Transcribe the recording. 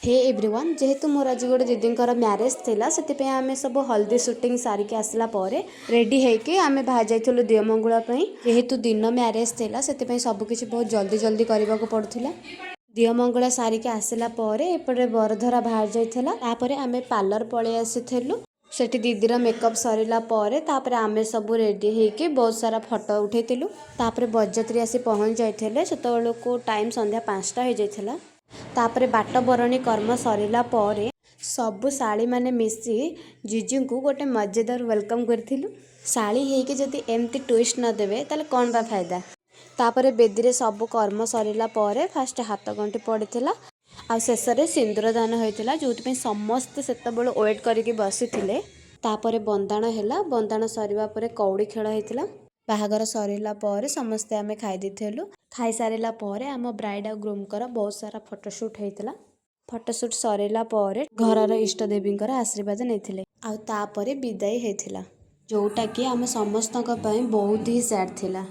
ହେ everyone, ଯେହେତୁ ମୋର ଆଜି ଗୋଟେ ଦିଦିଙ୍କର ମ୍ୟାରେଜ୍ ଥିଲା, ସେଥିପାଇଁ ଆମେ ସବୁ ହଳଦୀ ସୁଟିଂ ସାରିକି ଆସିଲା ପରେ ରେଡ଼ି ହେଇକି ଆମେ ବାହାରି ଯାଇଥିଲୁ ଦିଅମଙ୍ଗୁଳା ପାଇଁ। ଯେହେତୁ ଦିନ ମ୍ୟାରେଜ୍ ଥିଲା, ସେଥିପାଇଁ ସବୁକିଛି ବହୁତ ଜଲ୍ଦି ଜଲ୍ଦି କରିବାକୁ ପଡ଼ୁଥିଲା। ଦିଅମଙ୍ଗଳା ସାରିକି ଆସିଲା ପରେ ଏପଟେ ବରଧରା ବାହାରି ଯାଇଥିଲା। ତାପରେ ଆମେ ପାର୍ଲର ପଳେଇ ଆସିଥିଲୁ। ସେଠି ଦିଦିର ମେକଅପ୍ ସରିଲା ପରେ ତାପରେ ଆମେ ସବୁ ରେଡ଼ି ହେଇକି ବହୁତ ସାରା ଫଟୋ ଉଠେଇଥିଲୁ। ତାପରେ ବରଯାତ୍ରୀ ଆସି ପହଞ୍ଚି ଯାଇଥିଲେ। ସେତେବେଳକୁ ଟାଇମ୍ ସନ୍ଧ୍ୟା 5ଟା ହେଇଯାଇଥିଲା। ତାପରେ ବାଟ ବରଣୀ କର୍ମ ସରିଲା ପରେ ସବୁ ଶାଳୀମାନେ ମିଶି ଜିଜୁଙ୍କୁ ଗୋଟେ ମଜେଦାର welcome କରିଥିଲୁ। ଶାଳୀ ହେଇକି ଯଦି ଏମିତି ଟୁଇଷ୍ଟ ନ ଦେବେ, ତାହେଲେ କ'ଣ ବା ଫାଇଦା? ତାପରେ ବେଦିରେ ସବୁ କର୍ମ ସରିଲା ପରେ ଫାଷ୍ଟ ହାତ ଗଣ୍ଠି ପଡ଼ିଥିଲା ଆଉ ଶେଷରେ ସିନ୍ଦୁର ଦାନ ହୋଇଥିଲା, ଯେଉଁଥିପାଇଁ ସମସ୍ତେ ସେତେବେଳୁ ୱେଟ୍ କରିକି ବସିଥିଲେ। ତାପରେ ବନ୍ଦାଣ ହେଲା। ବନ୍ଦାଣ ସରିବା ପରେ କଉଡ଼ି ଖେଳ ହେଇଥିଲା। ବାହାଘର ସରିଲା ପରେ ସମସ୍ତେ ଆମେ ଖାଇ ଦେଇଥିଲୁ। ଖାଇସାରିଲା ପରେ ଆମ ବ୍ରାଇଡ଼୍ ଆଉ ଗ୍ରୁମ୍ଙ୍କର ବହୁତ ସାରା ଫଟୋସୁଟ୍ ହେଇଥିଲା। ଫଟୋସୁଟ୍ ସରିଲା ପରେ ଘରର ଇଷ୍ଟ ଦେବୀଙ୍କର ଆଶୀର୍ବାଦ ନେଇଥିଲେ ଆଉ ତାପରେ ବିଦାୟୀ ହେଇଥିଲା, ଯେଉଁଟାକି ଆମ ସମସ୍ତଙ୍କ ପାଇଁ ବହୁତ ହି ସ୍ୟାଡ଼୍ ଥିଲା।